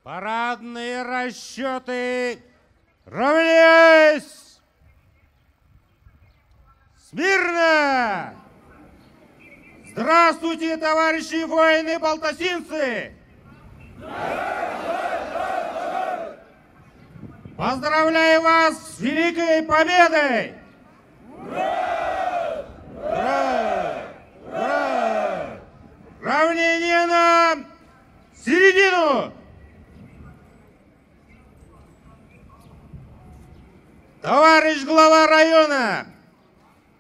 Парадные расчеты равняйсь! Смирно! Здравствуйте, товарищи воины-балтасинцы! Поздравляю вас с Великой Победой! Ура! Ура! Ура! Равнение на середину! Товарищ глава района,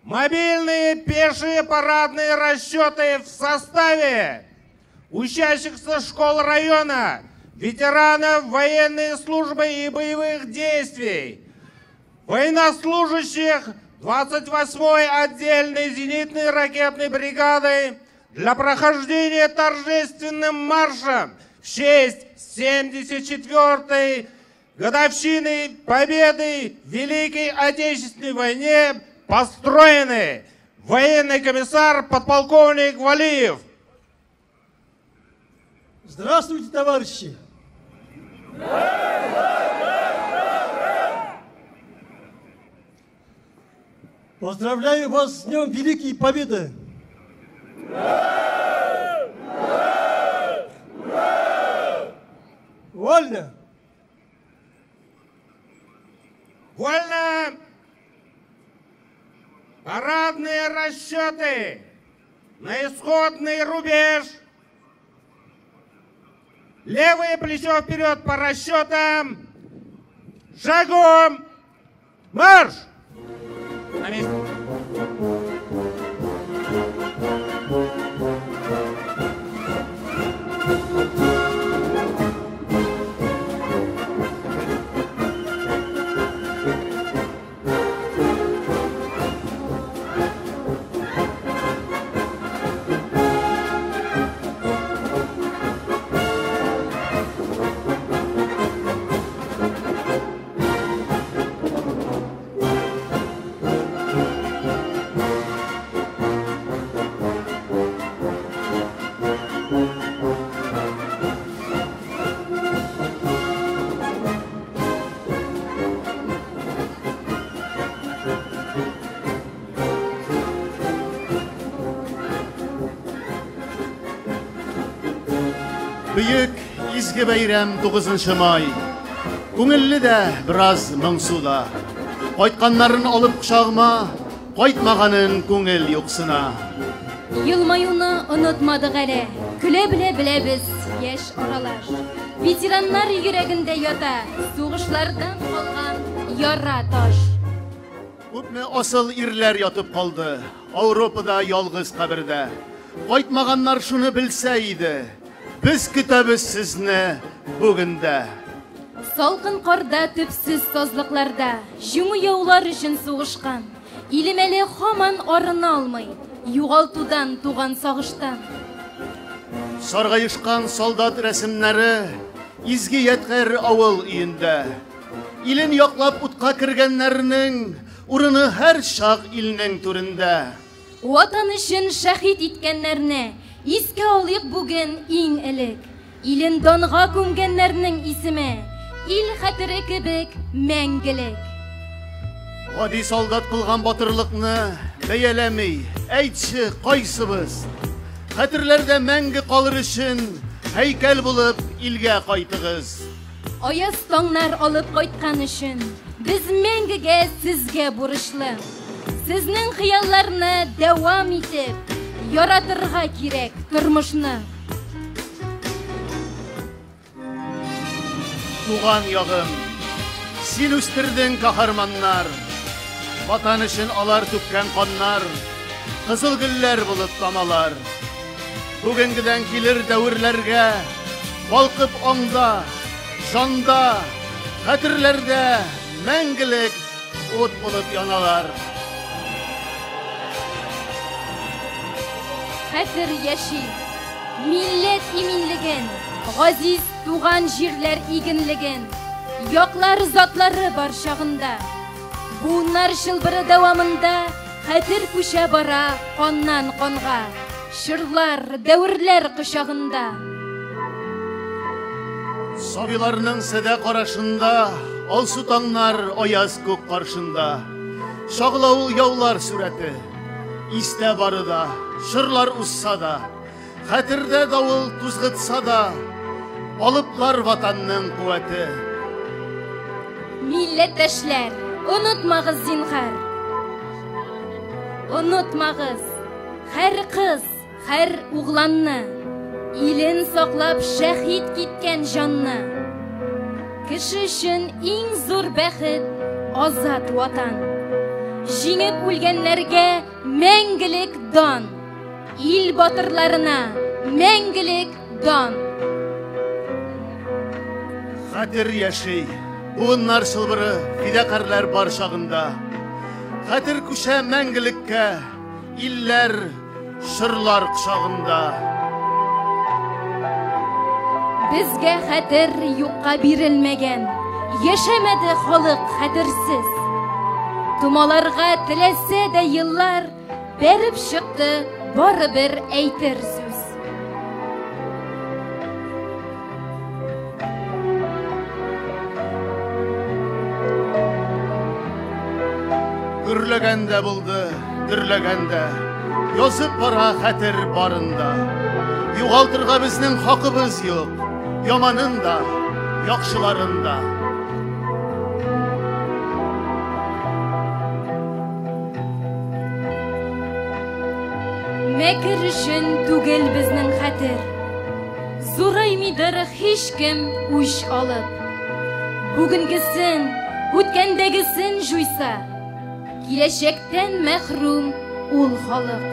мобильные пешие парадные расчеты в составе учащихся школ района, ветеранов военной службы и боевых действий, военнослужащих 28-й отдельной зенитной ракетной бригады для прохождения торжественным маршем в честь 74-й годовщины победы в Великой Отечественной войне построены. Военный комиссар подполковник Валиев. Здравствуйте, товарищи! Поздравляю вас с Днем Великой Победы! Ура! Ура! Ура! Вольно! Вольно! Парадные расчеты на исходный рубеж. Левое плечо вперед по расчетам. Шагом! Марш! На месте. Бөек изге бәйрәм 9 май. Күңелле дә, бераз моңсу да. Кайтканнарын алып кочагыма, кайтмаганын күңел юксына. Елмаюны онытмадык әле. Көлә белә беләбез, яшь аралаш. Ветераннар йөрәгендә ята, сугышлардан калган яра таш. Күпме асыл ирләр ятып калды Ауропада ялгыз кабердә. Кайтмаганнар шуны белсә иде. Без көтәбез сезне бүген дә. Салкын карда, төпсез сазлыкларда җиңү яулар өчен сугышкан. Илем әле һаман арына алмый, югалтудан туган сагыштан. Саргаешкан солдат рәсемнәре изге ядкәр авыл өендә. Илен яклап утка кергәннәрнең урыны һәр чак илнең түрендә. Ватан өчен шәһит иткәннәрне искә алыйк бүген иң элек. Илен данга күмгәннәрнең исеме ил хәтере кебек мәңгелек. Гади солдат кылган батырлыкны бәяләми, әйтче кайсыбыз? Хәтерләрдә мәңге калыр өчен һәйкәл булып илгә кайтыгыз. Аяз таңнар алып кайткан өчен без мәңгегә сезгә бурычлы. Сезнең хыялларны дәвам итеп, яратырга кирәк тормышны. Туган ягым, син үстердең каһарманнар. Ватан өчен алар түккән каннар, кызыл гөлләр булып тамалар. Бүгенгедән килер дәверләргә, балкып аңда, җанда, хәтерләрдә мәңгелек ут булып яналар. Хәтер яши, милләт иминлеген, газиз туган җирләр игенлеген, яклар затлары бар чагында. Буыннар чылбыры дәвамында хәтер күчә бара каннан канга, чорлар, дәверләр кочагында. Сабыйларның садә карашында, алсу таңнар аяз күк каршында. Чагыла ул яулар сурәте. Истә бары да, чорлар узса да, хәтердә давыл тузгытса да, алыплар ватанның куәте. Милләттәшләр, онытмагыз зинһар. Онытмагыз, һәр кыз, һәр угланны, илен саклап шәһит киткән җанны. Кеше өчен иң зур бәхет азат ватан. Җиңеп үлгәннәргә мәңгелек дан. Ил батырларына мәңгелек дан. Хәтер яши, буыннар чылбыры, фидакарьләр бар чагында. Хәтер күчә мәңгелеккә, илләр, чорлар кочагында. Безгә хәтер юкка бирелмәгән. Яшәмәде халык хәтерсез. Томаларга теләсә дә еллар бәреп чыкты барыбер әйтер сүз. Гөрләгән дә булды, дөрләгән дә. Язып бара хәтер барында. Югалтырга безнең хакыбыз юк. Яманын да, яхшыларын да. Мәкер өчен түгел безнең хәтер. Зураймыйдыр һичкем үч алып. Бүгенгесен, үткәндәгесен җуйса, киләчәктән мәхрүм ул халык.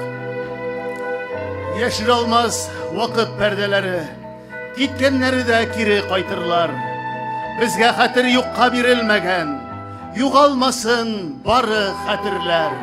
Яшерә алмас вакыт пәрдәләре. Киткәннәре дә кире кайтырлар. Безгә хәтер юкка бирелмәгән. Югалмасын бары хәтерләр.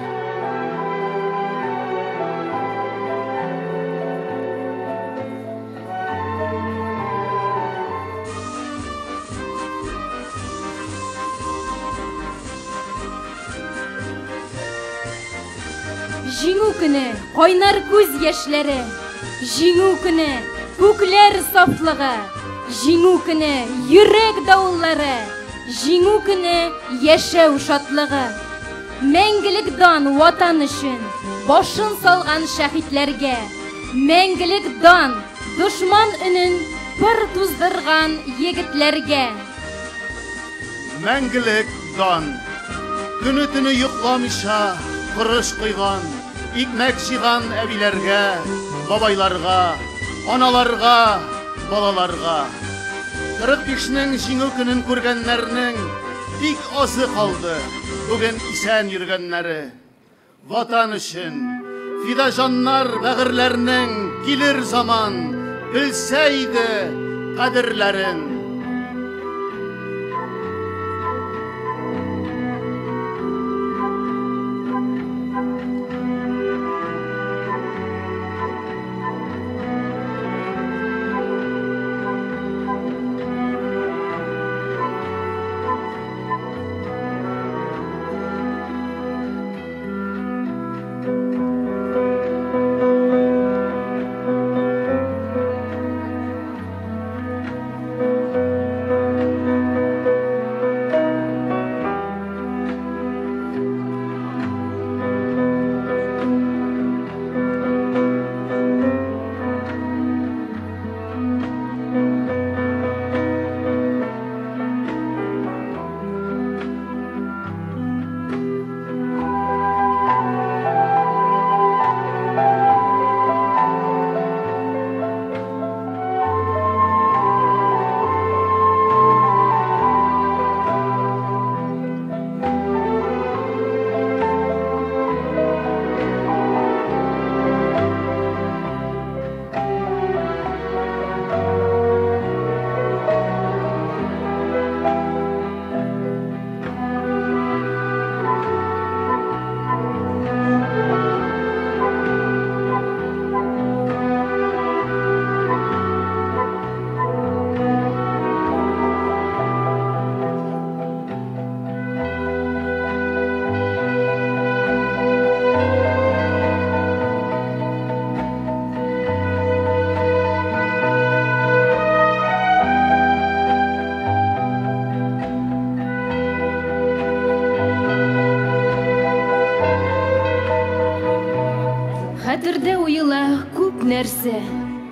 Җиңү көне, кайнар күз яшьләре. Җиңү көне, күкләр сафлыгы. Җиңү көне, йөрәк давыллары. Җиңү көне, яшәү шатлыгы. Мәңгелек дан ватан өчен башын салган шәһитләргә. Мәңгелек дан дошман өнен пыр туздырган егетләргә. Мәңгелек дан. Көне-төне йокламыйча корыч койган, икмәк җыйган әбиләргә, бабайларга, аналарга, балаларга. 45-нең җиңү көнен күргәннәрнең бик азы калды, бүген исән йөргәннәре. Ватан өчен фида җаннар бәгырьләрнең килер заман, белсә иде кадерләрен.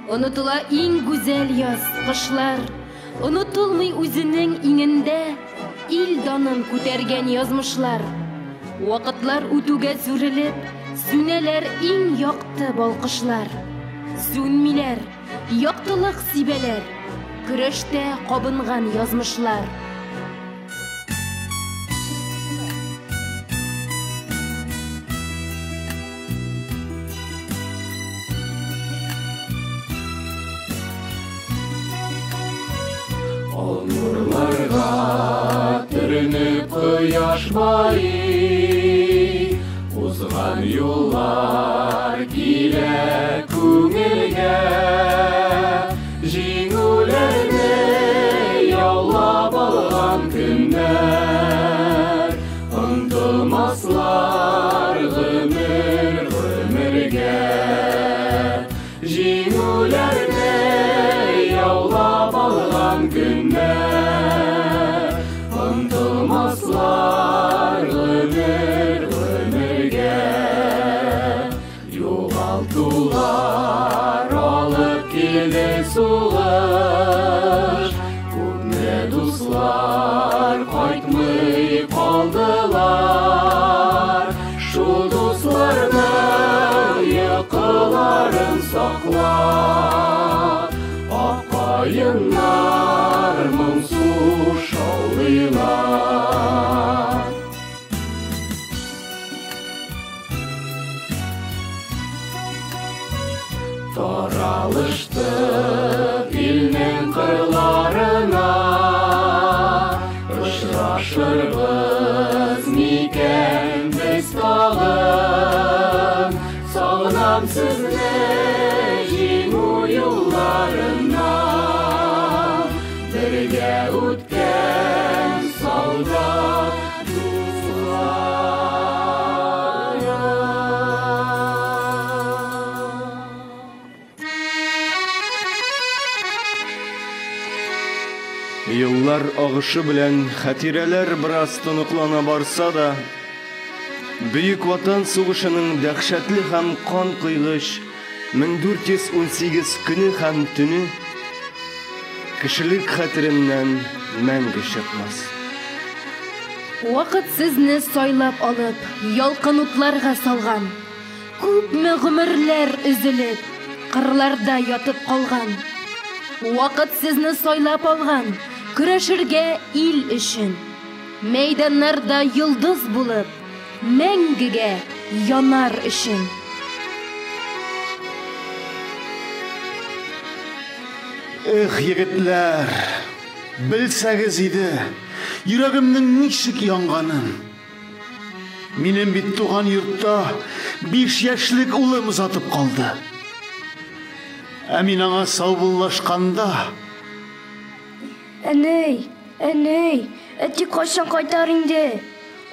Онытыла иң гүзәл яз, кышлар. Онытылмый үзенең иңендә ил данын күтәргән язмышлар. Вакытлар үтүгә сүрелеп, сүнәләр иң якты балкышлар. Сүнмиләр, яктылык сибәләр, көрәштә кабынган язмышлар. Ал нурларга төренеп кояш байый, узган юллар килә күңелгә. Җиңүләрне яулап алган көннәр, онытылмаслар гомер гомергә. Җиңүләрне яулап алган көннәр, онытылмаслар гомер гомергә. Югалтулар алып килде сугыш, күпме дуслар кайтмый калдылар. Шул дусларның йокыларын саклап, ак каеннар моңсу шаулыйлар. Таралыштык илнең кырларына, очрашырбыз микән без тагын? Сагынам сезне җиңү юлларыннан, бергә үткән солдат дусларым. Еллар агышы белән хатирәләр бераз тоныклана барса да, Бөек Ватан сугышының дәһшәтле һәм канкойгыч 1418 көне һәм төне кешелек хәтереннән мәңге чыкмас. Вакыт сезне сайлап алып, ялкын утларга салган. Күпме гомерләр өзелеп, кырларда ятып калган. Вакыт сезне сайлап алган, көрәшергә ил өчен. Мәйданнарда йолдыз булып, мәңгегә янар өчен. Эх, егетләр, белсәгез иде, йөрәгемнең ничек янганын. Минем бит туган йортта 5 яшьлек улым озатып калды. Ә мин аңа саубуллашканда... Әней, әней, әти кайчан кайтар инде?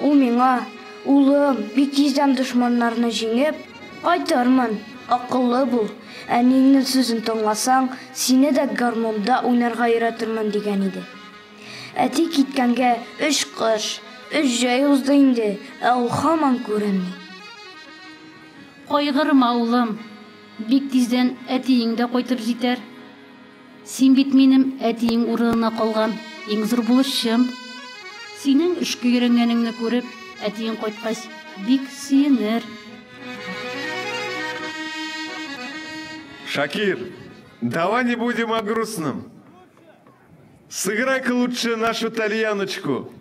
Ул миңа, улым, бик тиздән дошманнарны җиңеп, кайтырмын, акыллы бул. Әниеңнең сүзен тыңласаң, сине дә гармунда уйнарга өйрәтермен дигән иде. Әти киткәнгә 3 кыш, 3 җәй узды инде, ә ул һаман күренми. Кайгырма, улым, бик тиздән әтиең дә кайтып җитәр. Син бит минем әтиең урынына калган иң зур булышчым. Синең эшкә өйрәнгәнеңне күреп, әтиең кайткач, бик сөенер. Шакир, давай не будем о грустном. Сыграй-ка лучше нашу тальяночку.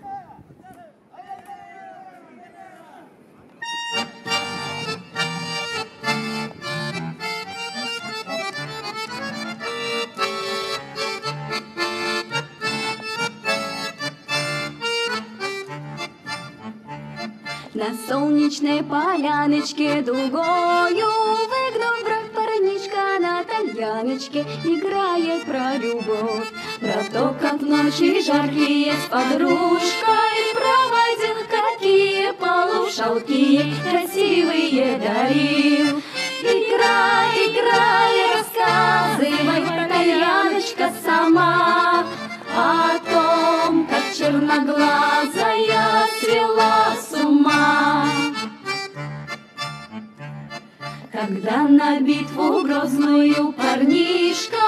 На солнечной поляночке дугою выгнув бровь, парнишка на тальяночке играет про любовь, про то, как ночи жаркие с подружкой проводил, какие полушалки красивые дарил. Играй, играй, рассказывай, тальяночка сама о том, как черноглазая свела с ума. Когда Да на битву грозную парнишка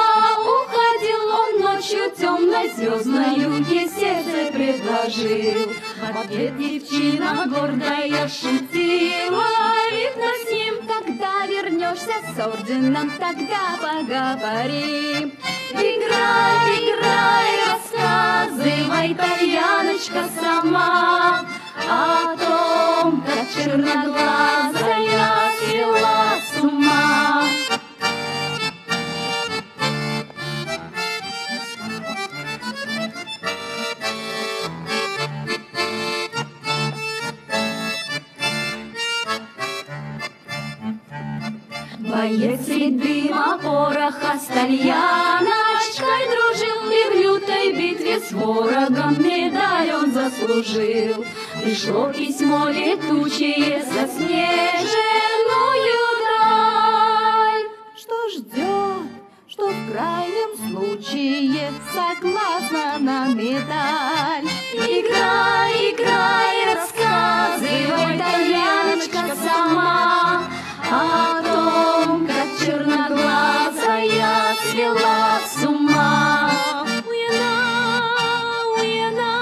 уходил он ночью темной звездною, ей сердце предложил. В ответ девчина гордая шутила, видно с ним, когда вернешься с орденом, тогда поговорим. Играй, играй, рассказывай, тальяночка, сама о том, как черноглазая свела с ума. Боец средь дыма пороха с тальяночкой дружил, и в лютой битве с ворогом медаль он заслужил. Пришло письмо летучее заснеженную даль, что ждет, что в крайнем случае согласна на медаль. Играй, играй, рассказывай, тальяночка, сама о том, как черноглазая свела с ума. Уяна, уяна,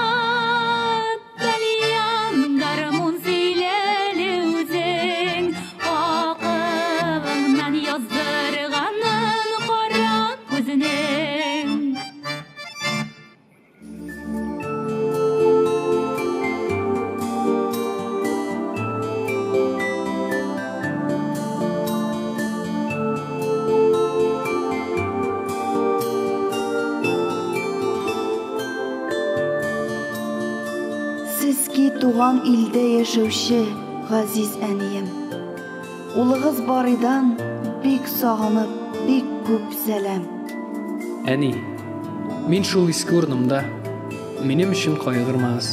тальян, гармун сөйләле үзең, акылыңнан яздырганын кара күзенең. Сезки туган илдә яшәүче газиз әнием. Улыгыз Барыйдан бик сагынып, бик күп сәлам. Әни, мин шул иске урынымда. Минем өчен кайгырмагыз.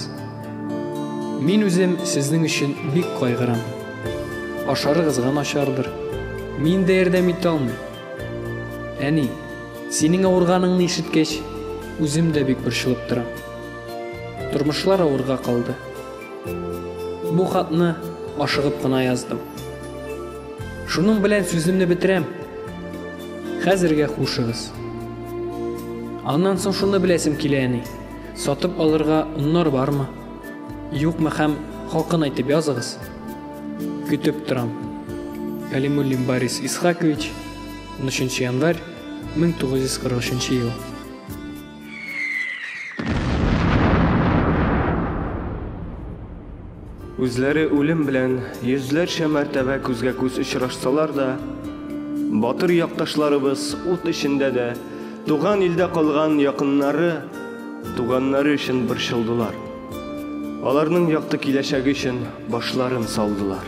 Мин үзем сезнең өчен бик кайгырам. Ашарыгызга начардыр. Мин дә ярдәм итә алмыйм. Әни, синең авырганыңны ишеткәч, үзем дә бик борчылып торам. Тормышлар авырга калды. Бу хатны ашыгып кына яздым. Шуның белән сүземне бетерәм. Хәзергә хушыгыз. Аннан соң шуны беләсем килә, әни. Сатып алырга оннар бармы? Юкмы һәм хакын әйтеп языгыз. Көтеп торам. Галимуллин Борис Исхакович, 13 январь 1943 ел. Үзләре үлем белән йөзләрчә мәртәбә күзгә күз очрашсалар да, батыр якташларыбыз ут эчендә дә туган илдә калган якыннары, туганнары өчен борчылдылар. Аларның якты киләчәге өчен башларын салдылар.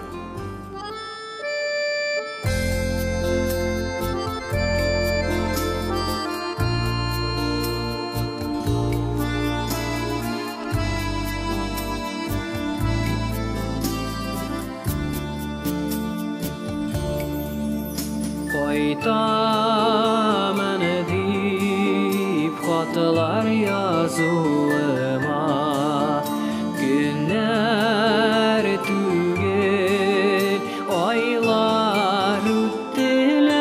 Кайтамын дип хатлар язуыма, көннәр түгел, айлар үттеләр,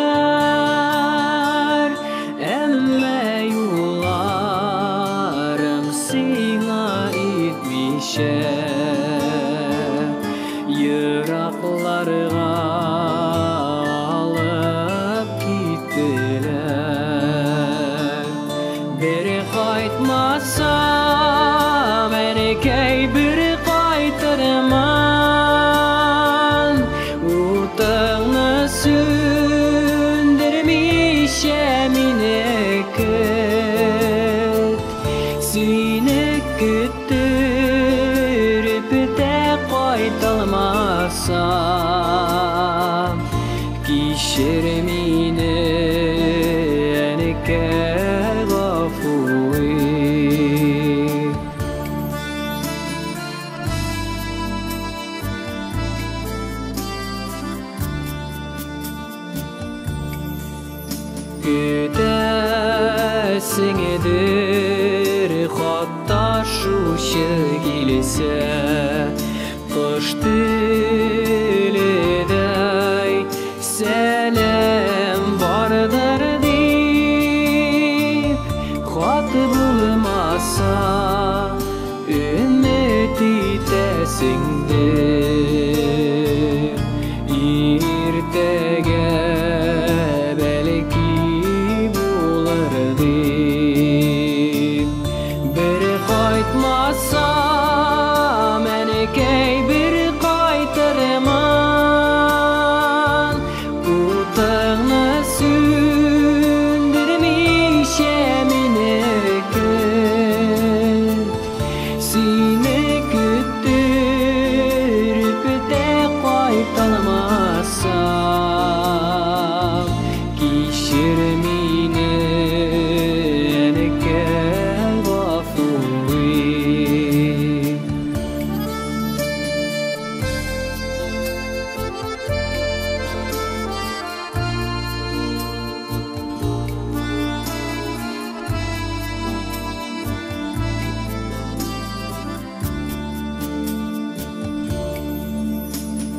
әмма юлларым сиңа итмичә, еракларга алып киттеләр. Бер кайтмасам, әнекәй, бер кайтырман, утыңны сүндермичә мине көт, сине көттереп тә кайталмасам, кичер мине, әнекәй, гафу ит. Көтәсеңдер хат ташучы килсә, кош теледәй сәлам. Көтәсеңдер иртәгә бәлки булыр дип. Бер кайтмасам, әнекәй, бер кайтырмын. Утыңны сүндермичә мине көт. Сине көттереп тә кайталмасам, кичер мине, әнекәй, гафу ит.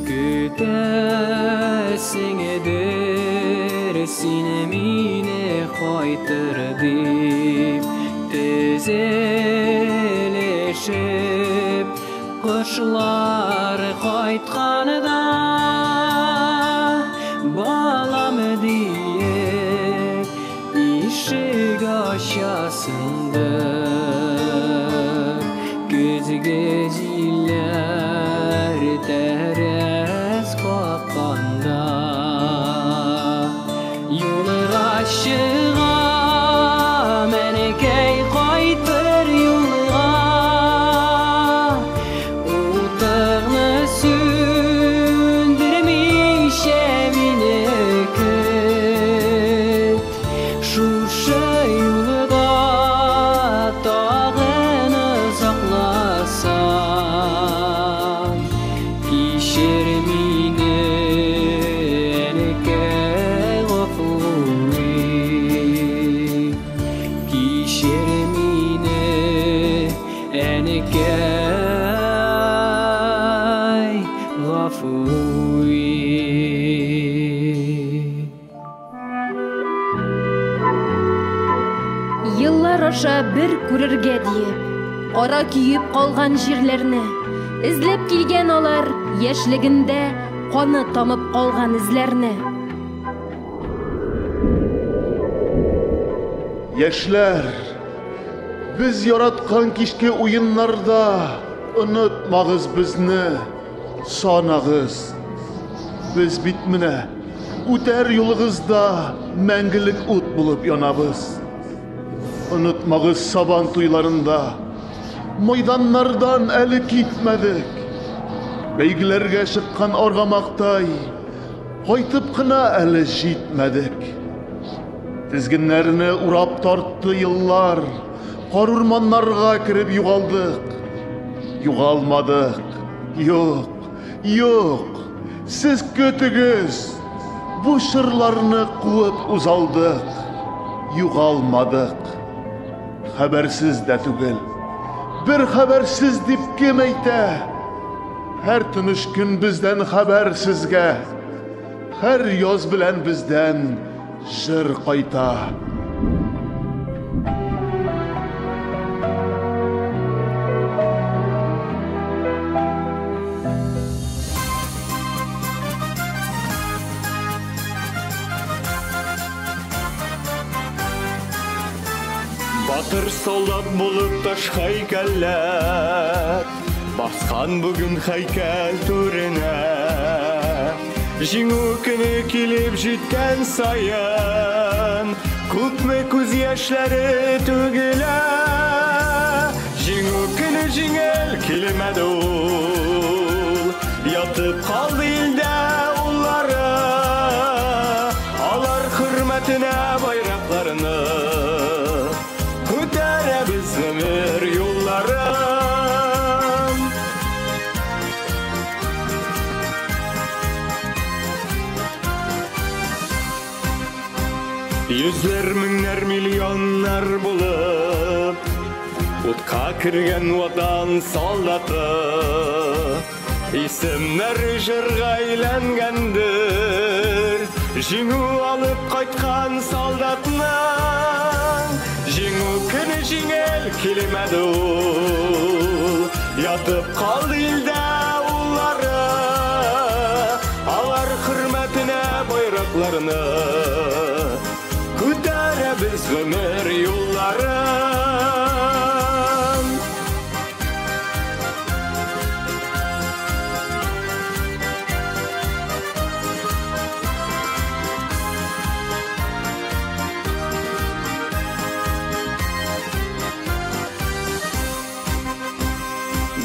Көтәсеңдер син мине кайтыр дип, тезелешеп кошлар кайтканда, балам диеп ишек ачасыңдыр. Көзге җилләр тәрәз какканда, юлга чыгам, әнекәй, кайтыр юлга. Утыңны сүндермичә мине көт. Шушы юлда тагын озакласам, кичер мине, әнекәй, гафу ит. Кичер мине, әнекәй, гафу ит. Еллар аша бер күрергә диеп, кара көеп калган җирләрне эзләп килгән алар яшьлегендә каны тамып калган эзләрне. Яшьләр, без яраткан кичке уеннарда онытмагыз безне, санагыз. Без бит менә үтәр юлыгызда мәңгелек ут булып янабыз. Онытмагыз сабан туйларында, майданнардан әле китмәдек. Бәйгеләргә чыккан аргамактай, кайтып кына әле җитмәдек. Тезгеннәрне урап тартты еллар, кар урманнарга кереп югалдык. Югалмадык. Юк, юк. Сез көтегез. Бу чорларны куып узалдык. Югалмадык. Хәбәрсез дә түгел. Бер хәбәрсез дип кем әйтә? Һәр тыныч көн бездән хәбәр сезгә. Һәр яз белән бездән җыр кайта. Батыр солдат булып таш һәйкәлләр баскан бүген һәйкәл түренә. Җиңү көне килеп җиткән саен күпме күз яшьләре түгелә. Җиңү көне җиңел килмәде ул, ятып калды илдә уллары. Алар хөрмәтенә байракларны күтәрәбез гомер юлларын. Йөзләр, меңнәр, миллионнар булып утка кергән ватан солдаты, исемнәре җырга әйләнгәндер. Җиңү алып кайткан солдатның Җиңү көне җиңел килмәде ул, ятып калды илдә Байракларны күтәрәбез гомер юлларын.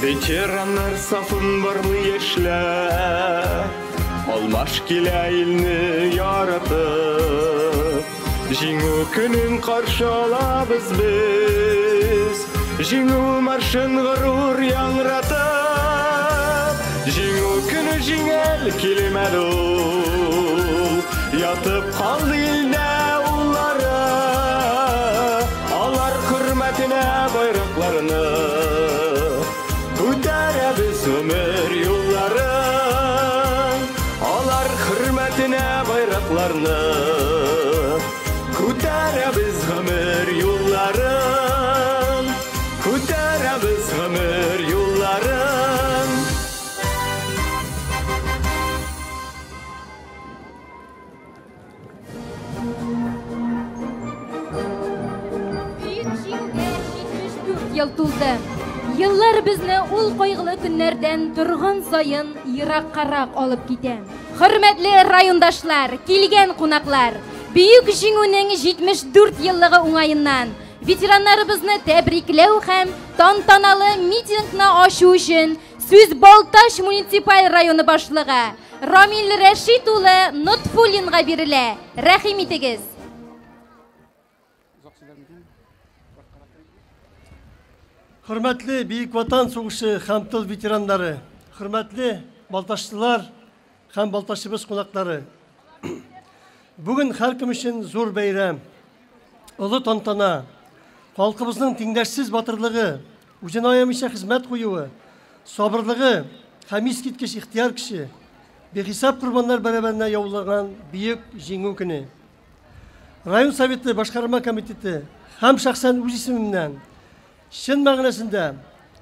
Ветераннар сафын барлы яшьләр, Алмаш килә илне яратып. Җиңү көнен каршы алабыз без, Җиңү маршын горур яңгыратып. Җиңү көне җиңел килмәде ул, Ятып калды илдә уллары. Алар хөрмәтенә байракларны күтәрәбез гомер юлларын. Алар хөрмәтенә байракларны күтәрәбез гомер юлларын. Күтәрәбез гомер юлларын. Бөек Җиңүгә 74 ел тулды. Еллар безне ул кайгылы көннәрдән торган саен ераккарак алып китә. Хөрмәтле райондашлар, килгән кунаклар, Бөек Җиңүнең 74 еллыгы уңаеннан ветераннарыбызны тәбрикләү һәм тантаналы митингны ачу өчен сүз Балтач муниципаль районы башлыгы Рамил Рәшит улы Нотфуллинга бирелә. Рәхим итегез. Хөрмәтле Бөек Ватан сугышы һәм тыл ветераннары, хөрмәтле балтачлылар һәм Балтачыбыз кунаклары. Бүген һәркем өчен зур бәйрәм, олы тантана. Халкыбызның тиңдәшсез батырлыгы, үзен аямыйча хезмәт куюы, сабырлыгы һәм искиткеч ихтыяр көче, бихисап корбаннар бәрабәренә яулаган бөек җиңү көне. Район советы башкарма комитеты һәм шәхсән үз исемемнән чын мәгънәсендә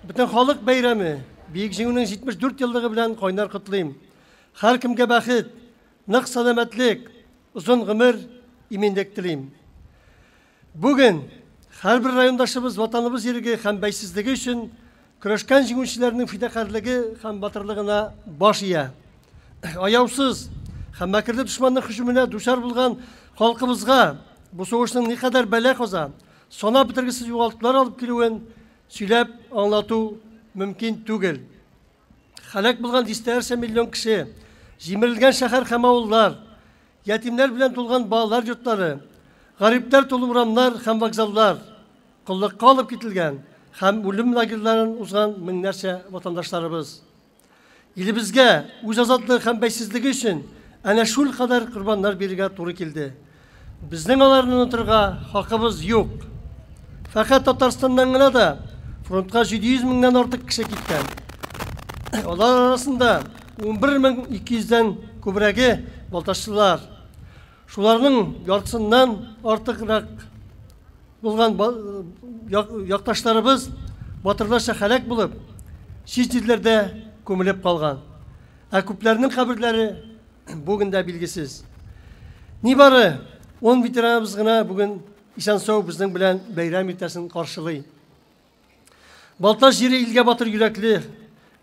бөтен халык бәйрәме, Бөек Җиңүнең 74 еллыгы белән кайнар котлыйм. Һәркемгә бәхет, нык сәламәтлек, озын гомер, иминлек телим. Бүген һәрбер райондашыбыз ватаныбыз иреге һәм бәйсезлеге өчен көрәшкән җиңүчеләрнең фидакарьлеге һәм батырлыгына баш ия. Аяусыз һәм мәкерле дошманның һөҗүменә дучар булган халкыбызга бу сугышның никадәр бәла-каза, санап бетергесез югалтулар алып килүен сөйләп аңлату мөмкин түгел. Һәлак булган дистәләрчә миллион кеше, җимерелгән шәһәр һәм авыллар, ятимнәр белән тулган балалар йортлары, гарипләр тулы урамнар һәм вокзаллар, коллыкка алып кителгән һәм үлем лагерьларын узган меңнәрчә ватандашларыбыз. Илебезгә үз азатлыгы һәм бәйсезлеге өчен әнә шул кадәр корбаннар бирергә туры килде. Безнең аларны онытырга хакыбыз юк. Фәкать Татарстаннан гына да фронтка 700 меңнән артык кеше киткән. Алар арасында 11 200дән күбрәге балтачлылар. Шуларның яртысыннан артыграк булган якташларыбыз батырларча һәлак булып, чит җирләрдә күмелеп калган. Ә күпләрнең каберләре бүген дә билгесез. Нибары 10 ветераныбыз гына бүген исән-сау безнең белән бәйрәм иртәсен каршылый. Балтач җире илгә батыр йөрәкле,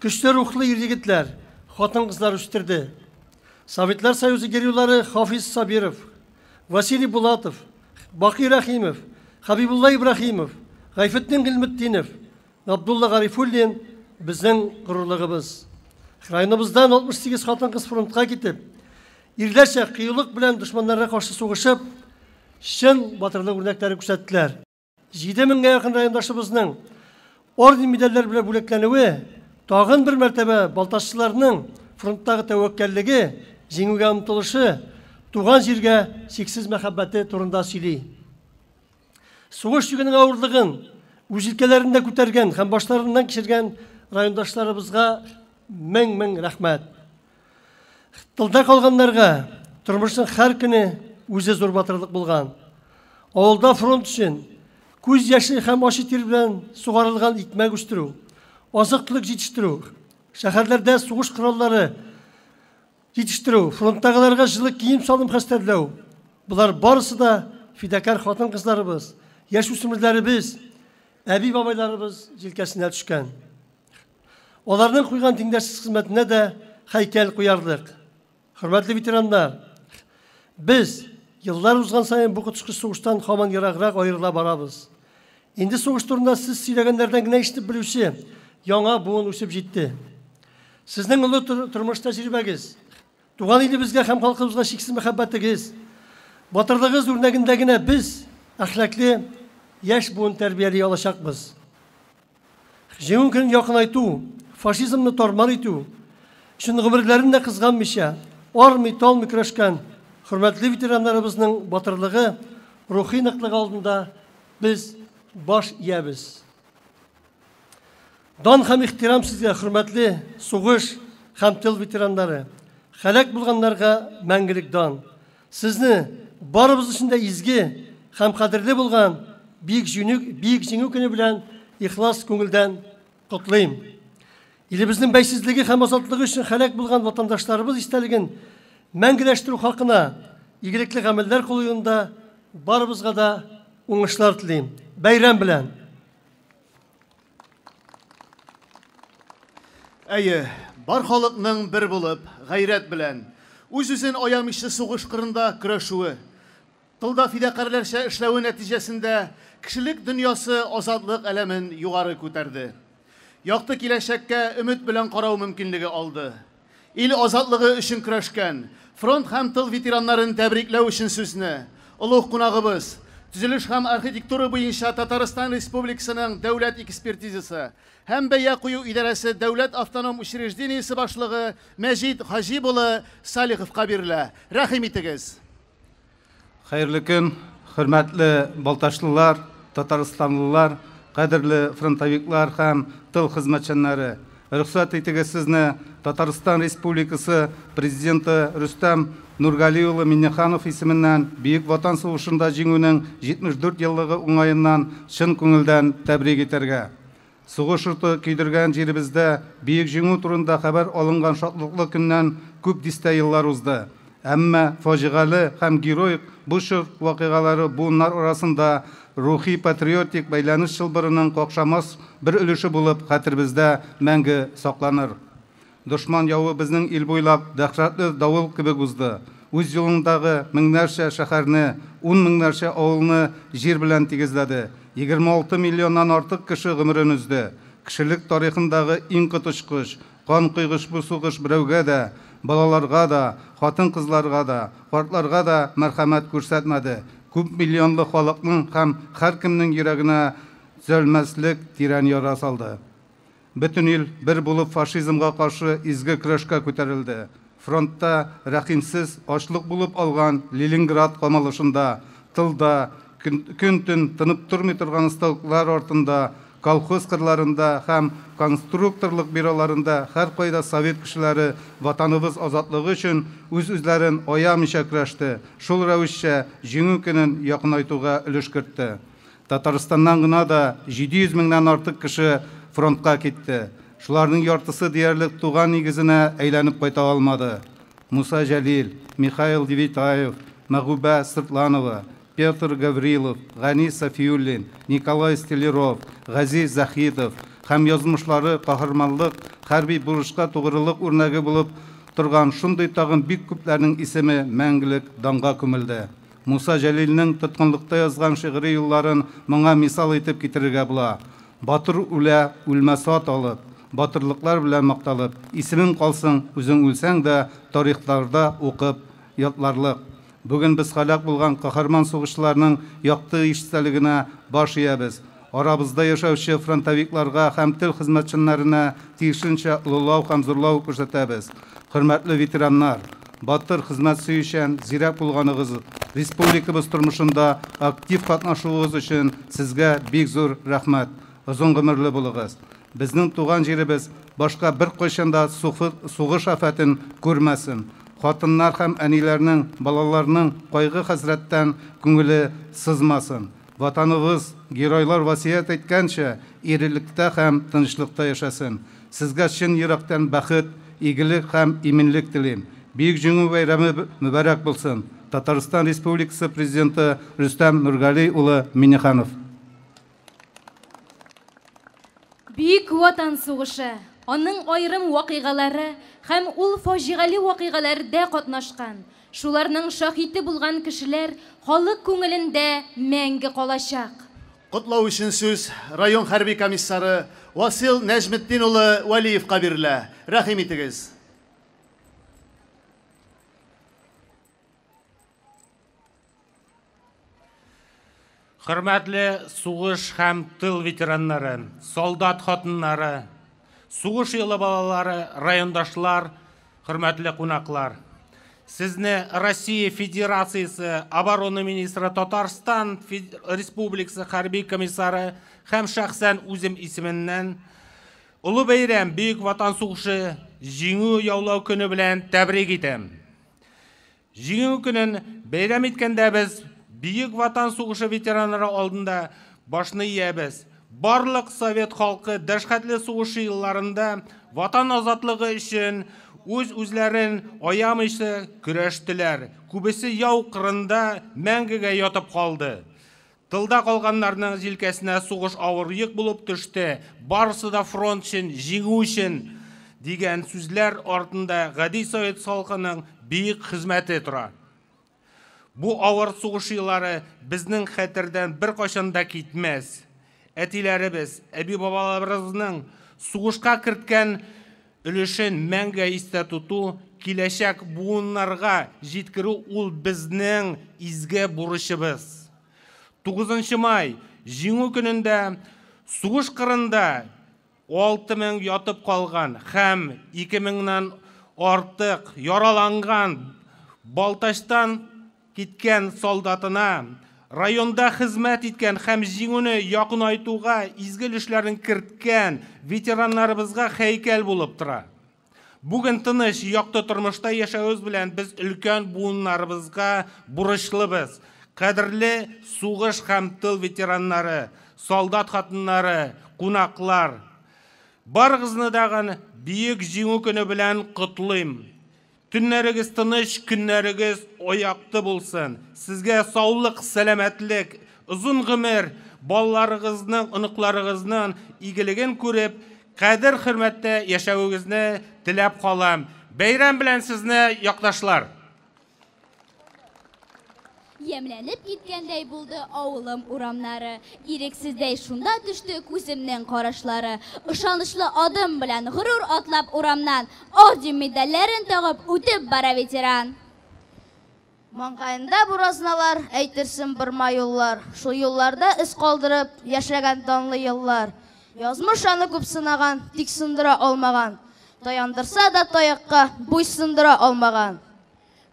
көчле рухлы ир-егетләр, хатын-кызлар үстерде. Советлар Союзы геройлары Хафиз Сабиров, Василий Булатов, Бакый Рәхимов, Хабибулла Ибрахимов, Гайфетдин Гыйльметдинов, Габдулла Гарифуллин безнең горурлыгыбыз. Районыбыздан 68 хатын-кыз фронтка китеп, ирләрчә кыюлык белән дошманнарга каршы сугышып, чын батырлык үрнәкләре күрсәттеләр. 7 меңгә якын райондашыбызның орден медальләр белән бүләкләнүе тагын бер мәртәбә балтачлыларның фронттагы тәвәккәллеге, җиңүгә омтылышы, туган җиргә чиксез мәхәббәте турында сөйли. Сугыш йөгенең авырлыгын үз җилкәләрендә күтәргән һәм башларыннан кичергән райондашларыбызга мең-мең рәхмәт. Тылда калганнарга тормышның һәр көне үзе зур батырлык булган. Авылда фронт өчен күз яше һәм ачы тир белән сугарылган икмәк үстерү, азык-төлек җитештерү, шәһәрләрдә сугыш кораллары җитештерү, фронттагыларга җылы кием-салым хәстәрләү, болар барысы да фидакарь хатын-кызларыбыз, яшүсмерләребез, әби-бабайларыбыз җилкәсенә төшкән. Аларның куйган тиңдәшсез хезмәтенә дә һәйкәл куярлык. Хөрмәтле ветераннар, без еллар узган саен бу коточкыч сугыштан һаман ераграк аерыла барабыз. Инде сугыш турында сез сөйләгәннәрдән генә ишетеп белүче яңа буын үсеп җитте. Сезнең олы тормыш тәҗрибәгез, туган илебезгә һәм халкыбызга чиксез мәхәббәтегез, батырлыгыгыз үрнәгендә генә без әхлаклы яшь буын тәрбияли алачакбыз. Җиңү көнен якынайту, фашизмны тар-мар итү өчен гомерләрен дә кызганмыйча, армый-талмый көрәшкән хөрмәтле ветераннарыбызның батырлыгы, рухи ныклыгы алдында без баш иябез. Дан һәм ихтирам сезгә, хөрмәтле сугыш һәм тыл ветераннары! Һәлак булганнарга мәңгелек дан! Сезне барыбыз өчен дә изге һәм кадерле булган Бөек Җиңү, Бөек Җиңү көне белән ихлас күңелдән котлыйм. Илебезнең бәйсезлеге һәм азатлыгы өчен һәлак булган ватандашларыбыз истәлеген мәңгеләштерү хакына игелекле гамәлләр кылу юлында барыбызга да уңышлар телим. Бәйрәм белән! Әйе, бар халыкның бер булып, гайрәт белән, үз-үзен аямыйча сугыш кырында көрәшүе, тылда фидакарьләрчә эшләве нәтиҗәсендә кешелек дөньясы азатлык әләмен югары күтәрде. Якты киләчәккә өмет белән карау мөмкинлеге алды. Ил азатлыгы өчен көрәшкән, фронт һәм тыл ветераннарын тәбрикләү өчен сүзне, олуг кунагыбыз, төзелеш һәм архитектура буенча Татарстан Республикасының дәүләт экспертизасы һәм бәя кую идарәсе дәүләт автоном учреждениесе башлыгы Мәҗит Хаҗип улы Салиховка бирелә. Рәхим итегез. Хәерле көн, хөрмәтле балтачлылар, татарстанлылар, кадерле фронтовиклар һәм тыл хезмәтчәннәре! Рөхсәт итегез сезне Татарстан Республикасы Президенты Рөстәм Нургали улы Миңнеханов исеменнән Бөек Ватан сугышында Җиңүнең 74 еллыгы уңаеннан чын күңелдән тәбрик итәргә. Сугыш уты көйдергән җиребездә Бөек Җиңү турында хәбәр алынган шатлыклы көннән күп дистә еллар узды. Әмма фаҗигале һәм героик бу чор вакыйгалары буыннар арасында рухи-патриотик бәйләнеш чылбырының какшамас бер өлеше булып хәтеребездә мәңге сакланыр. Дошман явы безнең ил буйлап дәһшәтле давыл кебек узды. Үз юлындагы меңнәрчә шәһәрне, ун меңнәрчә авылны җир белән тигезләде. 26 миллионнан артык кеше гомерен өзде. Кешелек тарихындагы иң коточкыч, канкойгыч бу сугыш берәүгә дә, балаларга да, хатын-кызларга да, картларга да мәрхәмәт күрсәтмәде, күп миллионлы халыкның һәм һәркемнең йөрәгенә төзәлмәслек тирән яра салды. Бөтен ил бер булып фашизмга каршы изге көрәшкә күтәрелде. Фронтта рәхимсез ачлык булып алган Ленинград камалышында, тылда, көн-төн тынып тормый торган станоклар артында, колхоз кырларында һәм конструкторлык бюроларында һәркайда совет кешеләре Ватаныбыз азатлыгы өчен үз-үзләрен аямыйча көрәште, шул рәвешчә Җиңү көнен якынайтуга өлеш кертте. Татарстаннан гына да 700 меңнән артык кеше фронтка китте. Шуларның яртысы диярлек туган нигезенә әйләнеп кайта алмады. Муса Җәлил, Михаил Девятаев, Мәгүбә Сыртланова, Петр Гаврилов, Гани Сафиуллин, Николай Столяров, Газиз Заһитов һәм язмышлары каһарманлык, хәрби бурычка тугрылык үрнәге булып торган шундый тагын бик күпләрнең исеме мәңгелек данга күмелде. Муса Җәлилнең тоткынлыкта язган шигъри юлларын моңа мисал итеп китерергә була, Батыр үлә, үлмәс ат алып, Батырлыклар белән макталып, Исемең калсын, үзең үлсәң дә, Тарихларда укып ятларлык. Бүген без һәлак булган каһарман сугышчыларның якты истәлегенә баш иябез. Арабызда яшәүче фронтовикларга һәм тел хезмәтчәннәренә тиешенчә олылау һәм зурлау күрсәтәбез. Хөрмәтле ветераннар! Батыр, хезмәт сөючән, зирәк булганыгыз, республикабыз тормышында актив катнашуыгыз өчен сезгә бик зур рәхмәт. Озын гомерле булыгыз. Безнең туган җиребез башка беркайчан да сугыш афәтен күрмәсен. Хатыннар һәм әниләрнең, балаларның кайгы-хәсрәттән күңеле сызмасын. Ватаныбыз, геройлар васыять иткәнчә, ирелектә һәм тынычлыкта яшәсен. Сезгә чын йөрәктән бәхет, игелек һәм иминлек телим. Бөек Җиңү бәйрәме мөбарәк булсын! Татарстан Республикасы Президенты Рөстәм Нургали улы Миңнеханов. Бөек Ватан сугышы, аның аерым вакыйгалары һәм ул фаҗигале вакыйгаларда катнашкан, шуларның шаһиты булган кешеләр халык күңелендә мәңге калачак. Котлау өчен сүз район хәрби комиссары Васил Нәҗметдин улы Вәлиевка бирелә. Рәхим итегез. Хөрмәтле сугыш һәм тыл ветераннары, солдат хатыннары, сугыш елы балалары, райондашлар, хөрмәтле кунаклар. Сезне Россия Федерациясе Оборона министры Татарстан Республикасы хәрби комиссары һәм шәхсән үзем исеменнән олы бәйрәм Бөек Ватан сугышы җиңү яулау көне белән тәбрик итәм. Җиңү көнен бәйрәм иткәндә без Бөек Ватан сугышы ветераннары алдында башны иябез. Барлык совет халкы дәһшәтле сугыш елларында ватан азатлыгы өчен үз-үзләрен аямыйча көрәштеләр. Күбесе яу кырында мәңгегә ятып калды. Тылда калганнарның җилкәсенә сугыш авыр йөк булып төште. Барысы да фронт өчен, җиңү өчен дигән сүзләр артында гади совет халкының бөек хезмәте тора. Бу авыр сугыш еллары безнең хәтердән беркайчан да китмәс. Әтиләребез, әби-бабаларыбызның сугышка керткән өлешен мәңге истә тоту, киләчәк буыннарга җиткерү ул безнең изге бурычыбыз. 9 май Җиңү көнендә сугыш кырында 6000 ятып калган һәм 2000-нән артык яраланган Балтачтан киткән солдатына, районда хезмәт иткән һәм җиңүне якынайтуга изге өлешләрен керткән ветераннарыбызга һәйкәл булып тора. Бүген тыныч, якты тормышта яшәвебез белән без өлкән буыннарыбызга бурычлыбыз. Кадерле сугыш һәм тыл ветераннары, солдат хатыннары, кунаклар, барыгызны дагын Бөек Җиңү көне белән котлыйм. Төннәрегез тыныч, көннәрегез аякты булсын. Сезгә саулык, сәламәтлек, озын гомер, балаларыгызның, оныкларыгызның игелеген күреп, кадер хөрмәттә яшәвегезне теләп калам. Бәйрәм белән сезне, якташлар! Ямьләнеп киткәндәй булды авылым урамнары. Ирексездәй шунда төште күземнең карашлары. Ышанычлы адым белән горур атлап урамнан, орден медальләрен тагып үтеп бара ветеран. Маңгаенда буразналар, әйтерсең бырма юллар. Шул юлларда эз калдырып яшәгән данлы еллар. Язмыш аны күп сынаган, тик сындыра алмаган. Таяндырса да таякка, буйсындыра алмаган.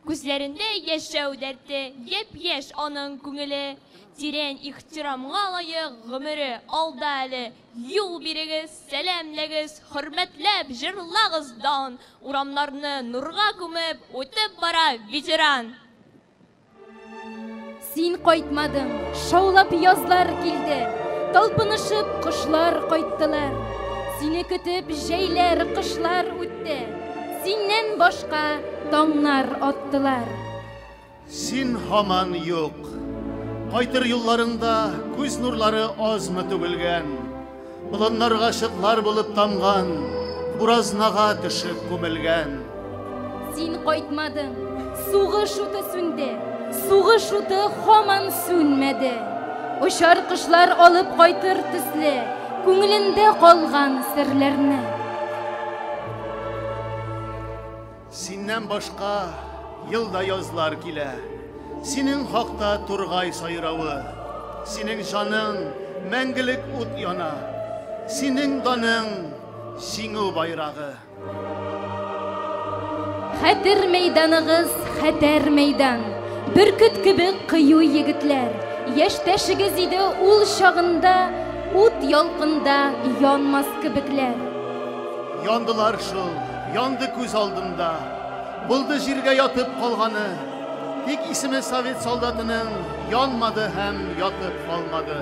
Күзләрендә яшәү дәрте, япь-яшь аның күңеле. Тирән ихтирамга лаек гомере алда әле. Юл бирегез, сәламләгез, хөрмәтләп җырлагыз дан. Урамнарны нурга күмеп, үтеп бара ветеран. Син кайтмадың, шаулап язлар килде, талпынышып кошлар кайттылар. Сине көтеп җәйләр, кышлар үтте. Синнән башка таңнар аттылар. Син һаман юк. Кайтыр юлларыңда күз нурлары азмы түгелгән. Болыннарга чыклар булып тамган, буразнага төшеп күмелгән. Син кайтмадың, сугыш уты сүнде, сугыш уты һаман сүнмәде. Очар кошлар алып кайтыр төсле, күңелендә калган серләрне. Синнән башка елда язлар килә. Синең хакта тургай сайравы. Синең җаның мәңгелек ут яна. Синең даның җиңү байрагы. Хәтер мәйданыгыз, хәтәр мәйдан. Бөркет кебек кыю егетләр. Яшьтәшегез иде ул чагында, ут ялкында янмас кебекләр. Яндылар шул, янды күз алдында. Булды җиргә ятып калганы. Тик исеме совет солдатының янмады һәм ятып калмады.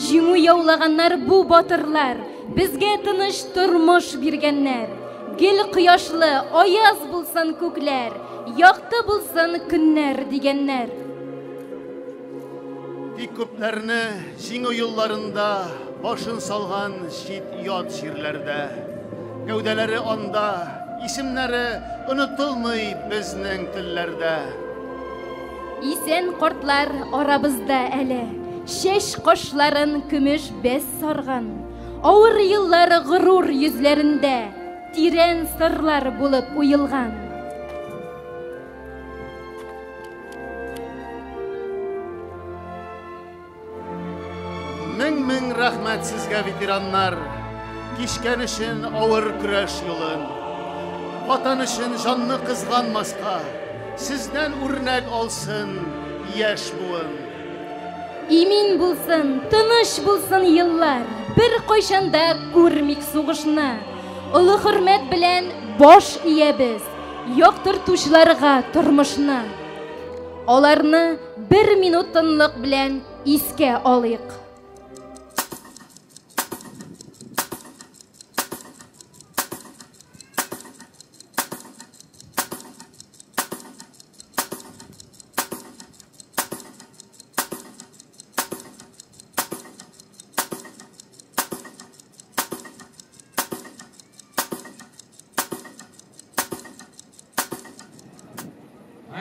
Җиңү яулаганнар бу батырлар, безгә тыныч тормыш биргәннәр. Гел кояшлы, аяз булсын. булсын күкләр, якты булсын көннәр дигәннәр. Тик күпләрне җиңү юлларында башын салган чит ят җирләрдә. Гәүдәләре анда, исемнәре онытылмый безнең телләрдә. Исән картлар арабызда әле, чәч кашларын көмеш бәс сарган. Авыр еллар горур йөзләрендә тирән сырлар булып уелган. Мең-мең рәхмәт сезгә, ветераннар, кичкән өчен авыр көрәш юлын. Ватан өчен җанны кызганмаска, сездән үрнәк алсын яшь буын. Имин булсын, тыныч булсын еллар, бер кайчан да күрмик сугышны. Олы хөрмәт белән баш иябез, яктыртучыларга тормышны. Аларны бер минут тынлык белән искә алыйк.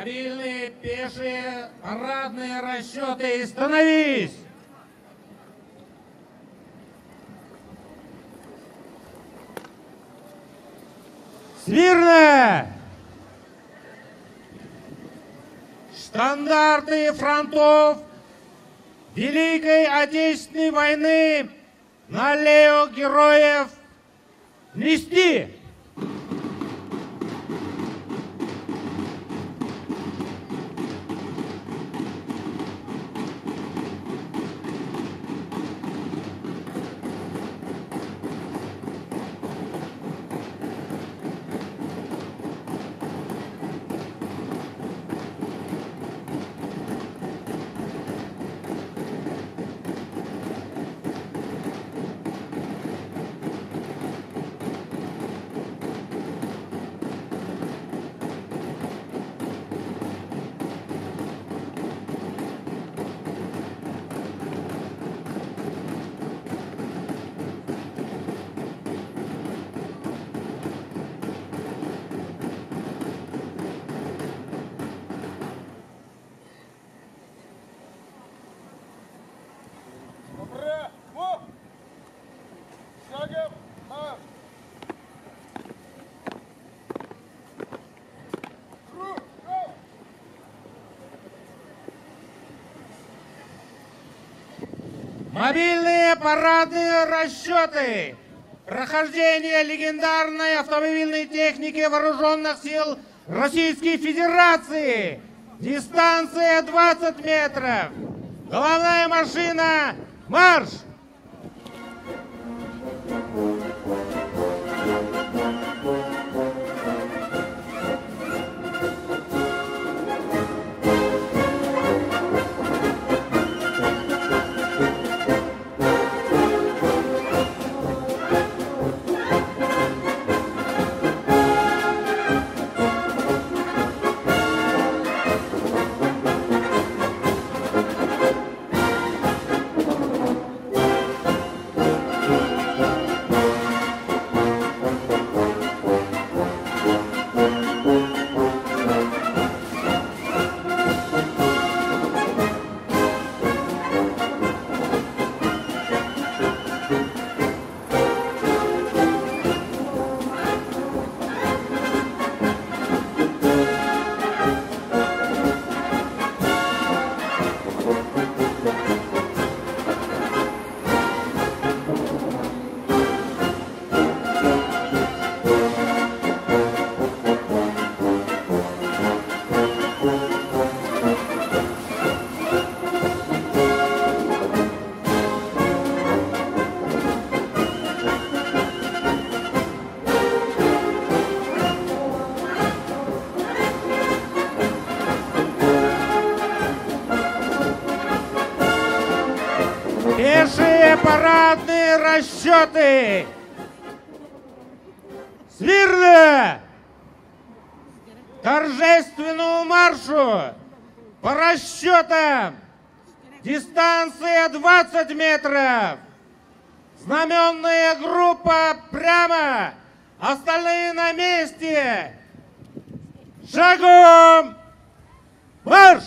Мобильные, пешие, парадные расчеты, становись! Смирно! Стандарты фронтов Великой Отечественной войны на аллею героев нести! Мобильные парадные расчеты. Прохождение легендарной автомобильной техники Вооруженных сил Российской Федерации. Дистанция 20 метров. Головная машина. Марш! Пешие парадные расчеты! Смирно! торжественному маршу по расчетам. Дистанция 20 метров. Знаменная группа прямо. Остальные на месте. Шагом! Марш!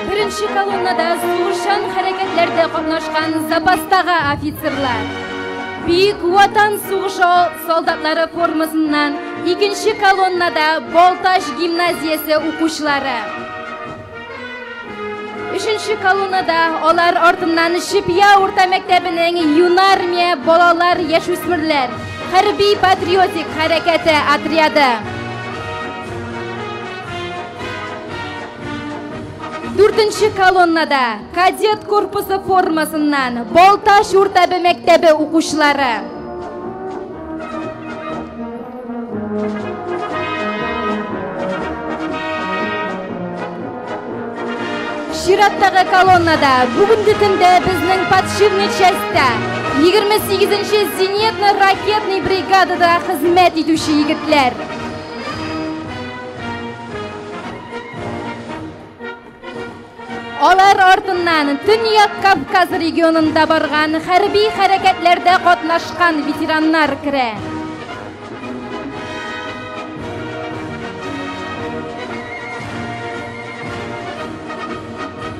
Беренче колоннада сугышчан хәрәкәтләрдә катнашкан запастагы офицерлар. Бөек Ватан сугышы солдатлары формасыннан икенче колоннада Балтач гимназиясе укучылары. Өченче колоннада алар артыннан Чепья урта мәктәбенең Юнармия балалар яшүсмерләр хәрби патриотик хәрәкәте отряды. Дүртенче колоннада кадет корпусы формасыннан Балтач урта мәктәбе укучылары. Чираттагы колоннада бүгенге көндә безнең подшивный частьта 28-нче зенитно-ракетный бригадада хезмәт итүче егетләр. Алар артыннан Төньяк Кавказ регионында барган хәрби хәрәкәтләрдә катнашкан ветераннар керә.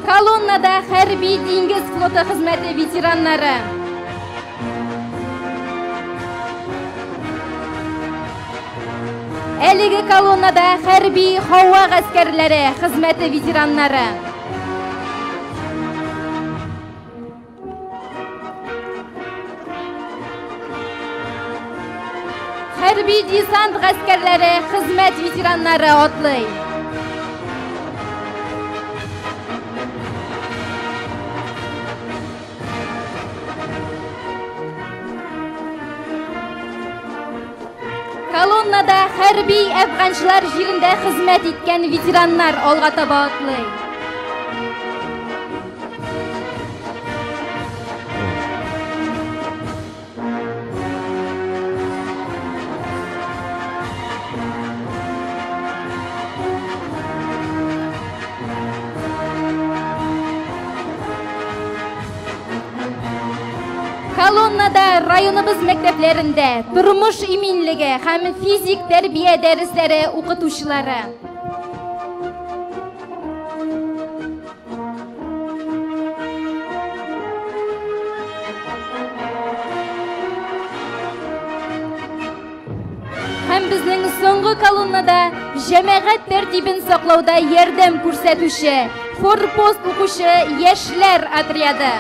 Колоннада хәрби диңгез флоты хезмәте ветераннары. Әлеге колоннада хәрби һава гаскәрләре хезмәте ветераннары. Хәрби десант гаскәрләре хезмәт ветераннары атлый. Колоннада хәрби әфганчылар җирендә хезмәт иткән ветераннар алга таба атлый. Колоннада районыбыз мәктәпләрендә тормыш иминлеге һәм физик тәрбия дәресләре укытучылары. Һәм безнең соңгы колоннада җәмәгать тәртибен саклауда ярдәм күрсәтүче форпост укучы яшьләр отряды.